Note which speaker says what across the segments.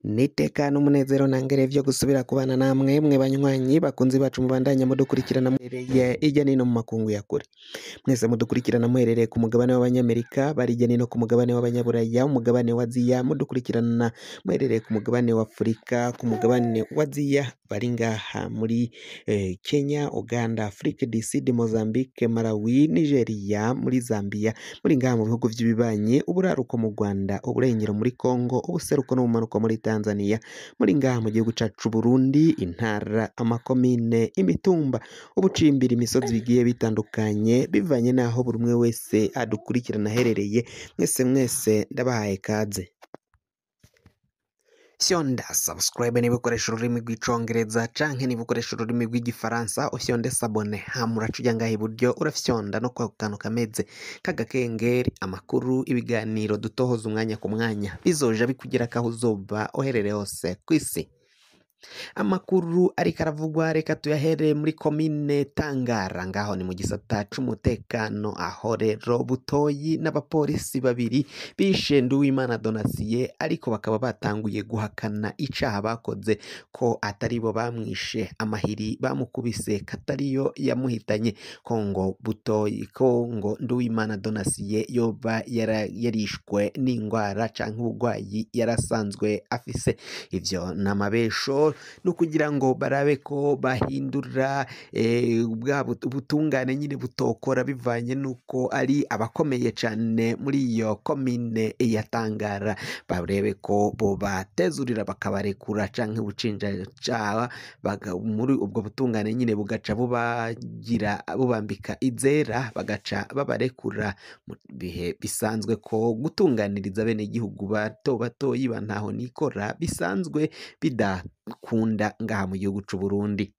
Speaker 1: N'iteka n'umunezero ntangere vyo gusubira kubana namwe mwe banywanyi bakunzi bacu mubandanya mudukurikirana muherereye hirya no hino mu makungu ya kure. Mwese mudukurikirana muherereye ku mugabane w'abanyamerika, bari hirya no hino ku mugabane w'abanyaburaya, umugabane wa Aziya, mudukurikirana muherereye ku mugabane wa Afurika, ku mugabane wa Aziya, bari ngaha muri Kenya, Uganda, Afrique du Sud, Mozambique, Malawi, Nigeria, muri Zambia, muri ngaha mu bihugu vy'ibibanyi, uburaruko mu Rwanda, uburengero muri Congo, ubuseruko n'ubumanuko muri Tanzania, muri ngaha mu gihugu cacu c'Uburundi, intara, amakomine, imitumba, ubucimbiri, imisozi bigiye bitandukanye, bivanye n'aho buri umwe wese adukurikirana aherereye, mwese mwese ndabahaye kaze. Fyonda subscribe niba ukoresha ururimi rw'icongereza canke niba ukoresha ururimi rw'igifaransa ufyonde s'abonner, hama uraca uja ngaha iburyo urafyonda no kwako kantu kameze k'agakengeri, amakuru, ibiganiro dutohoza umwanya ku mwanya bizoja bikugerako aho uzoba uherereye hose kw'isi. Amakuru ariko aravugwa reka tuyahere muri komine Tangara, ngaho ni mu gisata c'umutekano, aho rero Butoyi n'abapolisi babiri bishe Nduwimana Donatien, ariko bakaba batanguye guhakana icaha bakoze ko atari bo bamwishe, amahiri bamukubise katariyo yamuhitanye, ko ngo Butoyi, ko ngo Nduwimana Donatien yoba yarishwe n'ingwara canke ubugwayi yarasanzwe afise. Ivyo n'amabesho, no kugira ngo barabe ko bahindura bwa ubutungane nyine butokora bivanye nuko ari abakomeye cane muri iyo komine ya Tangara, barebe ko bobatezurira bakabarekura canke ubucinjacaha muri ubwo butungane nyine bugaca bubagira bubambika izera bagaca babarekura mu bihe bisanzwe ko gutunganiriza bene igihugu bato batoyi ba ntaho nikora bisanzwe bidakunda ngaha mu gihugu c'Uburundi.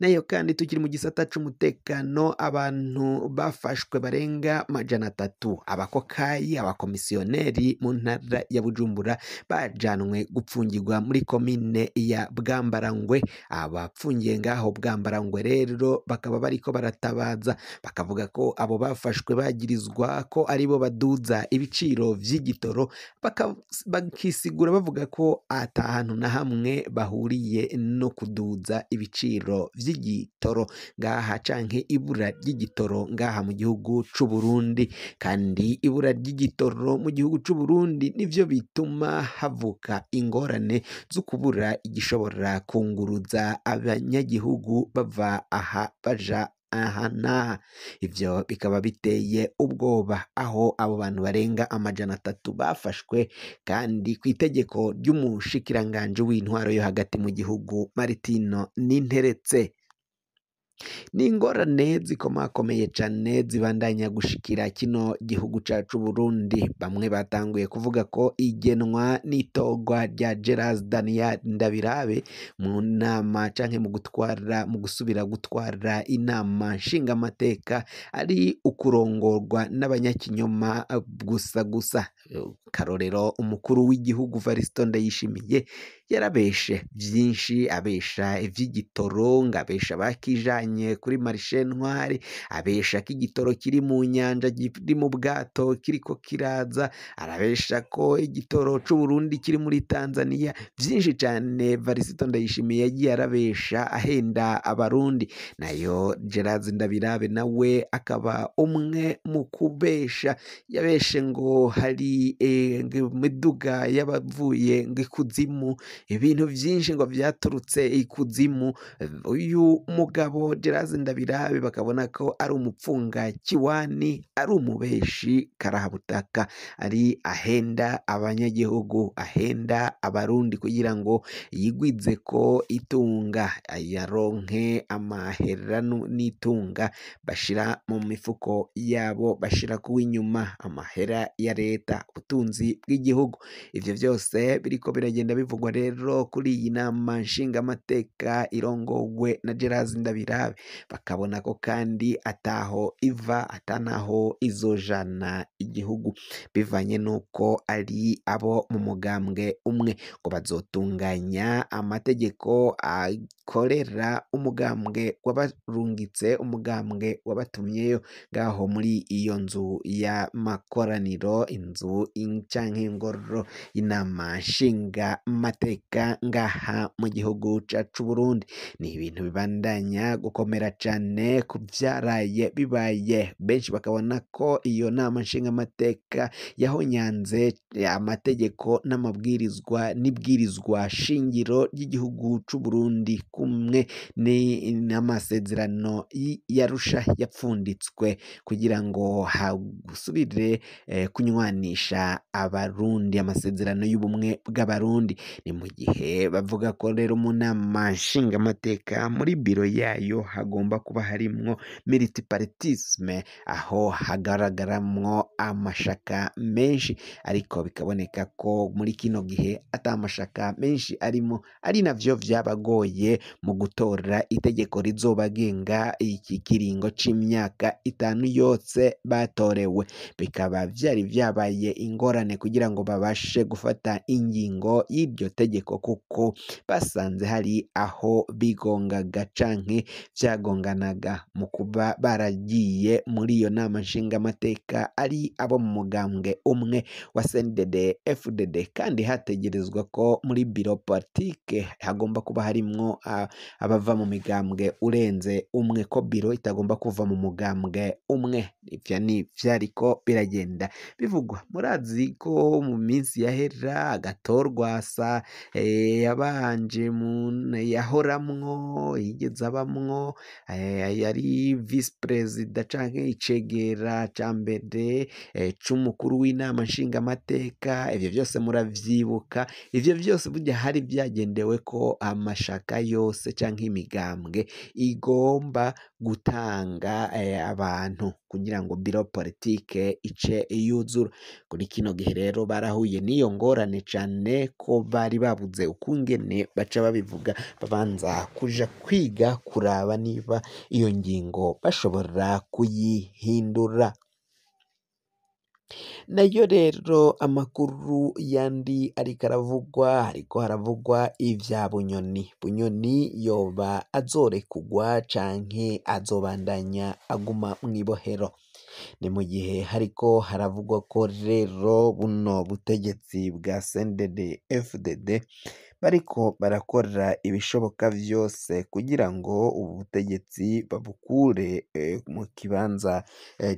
Speaker 1: Nayo kandi tukiri mu gisata c'umutekano, abantu bafashwe barenga 300, abakokayi, abakomisiyoneri mu ntara ya Bujumbura bajanwe gupfungirwa muri komine ya Bwambarangwe. Abapfungiye ngaho Bwambarangwe rero bakaba bariko baratabaza, bakavuga ko abo bafashwe bagirizwa ko aribo baduza ibiciro vy'igitoro, bakisigura bavuga ko ata hantu na hamwe bahuriye no kuduza ibiciro vy'igitoro ngaha canke ibura ry'igitoro ngaha mu gihugu c'Uburundi. Kandi ibura ry'igitoro mu gihugu c'Uburundi nivyo bituma havuka ingorane zo kubura igishobora kunguruza abanyagihugu bava aha baja aha n'aha. Ivyo bikaba biteye ubwoba, aho abo bantu barenga 300 bafashwe kandi kw'itegeko ry'umushikiranganji w'intwaro yo hagati mu gihugu Martino Ninteretse. Ni ingorane zikomakomeye cane zibandanya gushikira kino gihugu cacu Burundi. Bamwe batanguye kuvuga ko igenwa n'itorwa rya Gerard Daniel Ndabirabe mu nama canke mu gutwara, mu gusubira gutwara inama nshingamateka ari ukurongorwa n'abanyakinyoma gusa gusa. Karorero, umukuru w'igihugu Variston Ndayishimiye yarabeshe vyinshi, abesha ivy'igitoro, ngo abesha bakijanye kuri marishe Ntwari, abesha ko igitoro kiri mu nyanja, kiri mu bwato kiriko kiraza, arabesha ko igitoro c'Uburundi kiri muri Tanzania. Vyinshi cane Variston Ndayishimiye yagiye arabesha ahenda abarundi. Nayo Gerard Ndabirabe nawe akaba umwe mu kubesha, yabeshe ngo hari imiduga y'abavuye ngo ikuzimu, ibintu vyinshi ngo vyaturutse ikuzimu. Uyu mugabo Gerard Ndabirabe bakabona ko ari umupfunga kiwani, ari umubeshi karahabutaka, ari ahenda abanyagihugu, ahenda abarundi kugira ngo yigwize ko itunga, yaronke amahera n'itunga bashira mu mifuko yabo, bashira kuw'inyuma amahera ya leta, ubutunzi bw'igihugu. Ivyo vyose biriko biragenda bivugwa rero kuri iyi nama nshingamateka irongowe na Gerard Ndabirabe. tubirabe. Bakabona ko kandi ataho iva atanaho izojana igihugu, bivanye n'uko ari abo mu mugambwe umwe, ngo bazotunganya amategeko akorera umugambwe wabarungitse, umugambwe wabatumyeyo ngaho muri iyo nzu y'amakoraniro, inzu canke ingoro y'inama nshingamateka ngaha mu gihugu cacu Burundi. Ni ibintu bibandanya gukomera cane ku vyaraye bibaye, benshi bakabona ko iyo nama nshingamateka yahonyanze amategeko n'amabwirizwa n'ibwirizwa shingiro ry'igihugu c'Uburundi, kumwe n'amasezerano y'Arusha yapfunditswe kugira ngo hasubire kunywanisha Abarundi, amasezerano y'ubumwe bw'Abarundi. Ni mu gihe bavuga ko rero mu nama nshingamateka muri biro yayo hagomba kuba harimwo multipartisme, aho hagaragaramwo amashaka menshi, ariko bikaboneka ko muri kino gihe ata mashaka menshi arimo, ari navyo vyabagoye mu gutora itegeko rizobagenga iki kiringo c'imyaka 5 yose batorewe. Bikaba vyari vyabaye ingorane kugira ngo babashe gufata ingingo y'iryo tegeko, kuko basanze hari aho bigongaga canke vyagonganaga mu kuba baragiye muri iyo nama nshingamateka ari abo mu mugambwe umwe wa CNDD FDD, kandi hategerezwa ko muri biro politike hagomba kuba harimwo abava mu migambwe urenze umwe, ko biro itagomba kuva mu mugambwe umwe. Ivyo ni vyariko biragenda bivugwa. Murazi ko mu minsi yahera Agatorwasa yabanje yahoramwo, yigeze abamwo, yari vice perezida canke icegera ca mbere c'umukuru w'inama nshingamateka. Ivyo vyose muravyibuka. Ivyo vyose burya hari vyagendewe ko amashaka yose canke imigambwe igomba gutanga abantu kugira ngo biro politike ice yuzura. Kuri kino gihe rero barahuye n'iyo ngorane cane, ko bari babuze ukungene baca babivuga, babanza kuja kwiga kuraba niba iyo ngingo bashobora kuyihindura. Nayo rero amakuru yandi ariko aravugwa, hariko haravugwa ivya Bunyoni. Bunyoni yoba azorekurwa canke azobandanya aguma mw'ibohero. Ni mu gihe hariko haravugwa ko rero buno butegetsi bwa CNDD FDD bariko barakora ibishoboka vyose kugira ngo ubu butegetsi babukure mu kibanza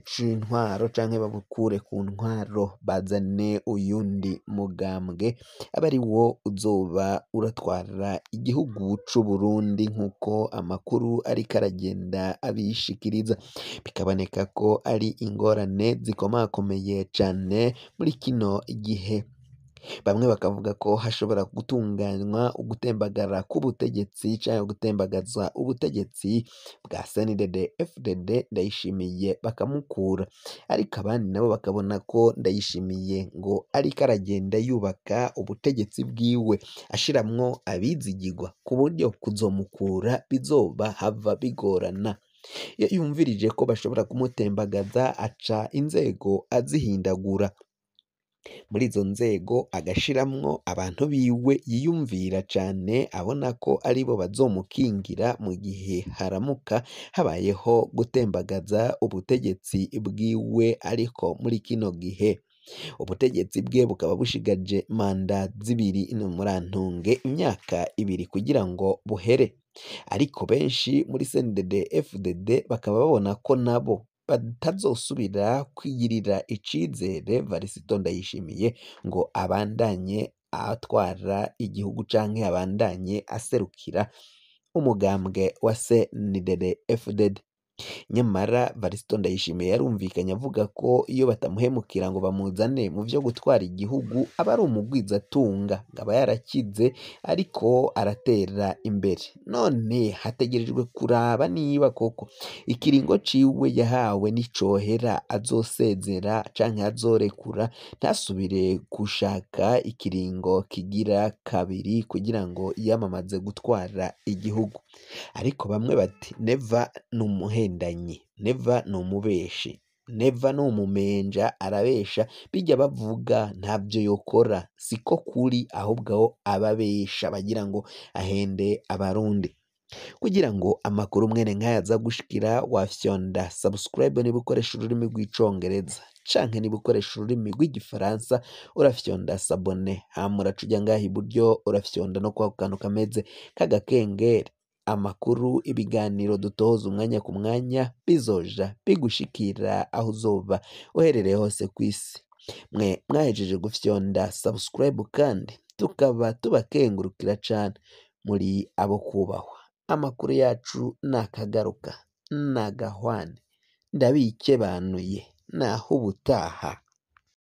Speaker 1: c'intwaro, canke babukure ku ntwaro, bazane uyundi mugambwe abe ari wo uzoba uratwara igihugu c'Uburundi, nk'uko amakuru ariko aragenda abishikiriza. Bikaboneka ko ari ingorane zikomakomeye cane muri kino gihe. Bamwe bakavuga ko hashobora gutunganywa ugutembagara k'ubutegetsi canke gutembagaza ubutegetsi bwa CNDD FDD, Ndayishimiye bakamukura, ariko abandi nabo bakabona ko Ndayishimiye ngo ariko aragenda yubaka ubutegetsi bwiwe, ashiramwo abizigirwa, ku buryo kuzomukura bizoba hava bigorana. Iyo yumvirije ko bashobora kumutembagaza, aca inzego azihindagura, muri izo nzego agashiramwo abantu biwe yiyumvira cane, abona ko aribo bazomukingira mu gihe haramuka habayeho gutembagaza ubutegetsi bwiwe. Ariko muri kino gihe ubutegetsi bwe bukaba bushigaje manda 2, murantunge imyaka 2 kugira ngo buhere. Ariko benshi muri CNDD FDD bakaba babona ko nabo batazosubira kwigirira icizere Varisito Ndayishimiye ngo abandanye atwara igihugu canke abandanye aserukira umugambwe wa CNDD FDD. Nyamara Varisito Ndayishimiye yarumvikanye avuga ko iyo batamuhemukira ngo bamuzane mu vyo gutwara igihugu aba ari umugwizatunga, ngo aba yarakize ariko aratera imbere. None hategerejwe kuraba niba koko ikiringo ciwe yahawe nicohera azosezera canke azorekura, ntasubire gushaka ikiringo kigira kabiri kugira ngo yiyamamaze gutwara igihugu. Ariko bamwe bati Neva ni umuhendanyi, Neva ni umubeshi, Neva ni umumenja arabesha, bijya bavuga ntavyo yokora, siko kuri ahubwo ababesha bagira ngo ahende abarundi. Kugira ngo amakuru mwene nk'aya aza gushikira, wafyonda subscribe niba ukoresha ururimi rw'icongereza, canke niba ukoresha ururimi rw'igifaransa urafyonda s'abonner, hama uraca uja ngaha iburyo urafyonda no kwako kantu kameze k'agakengeri. Amakuru, ibiganiro dutoza umwanya ku mwanya bizoja bigushikira aho uzoba uherereye hose kw'isi. Mwe mwahejeje gufyonda subscribe kandi tukaba tubakengurukira cane, muri abo kubahwa. Amakuru yacu nakagaruka, nagahwane, ndabikebanuye, naho ubutaha.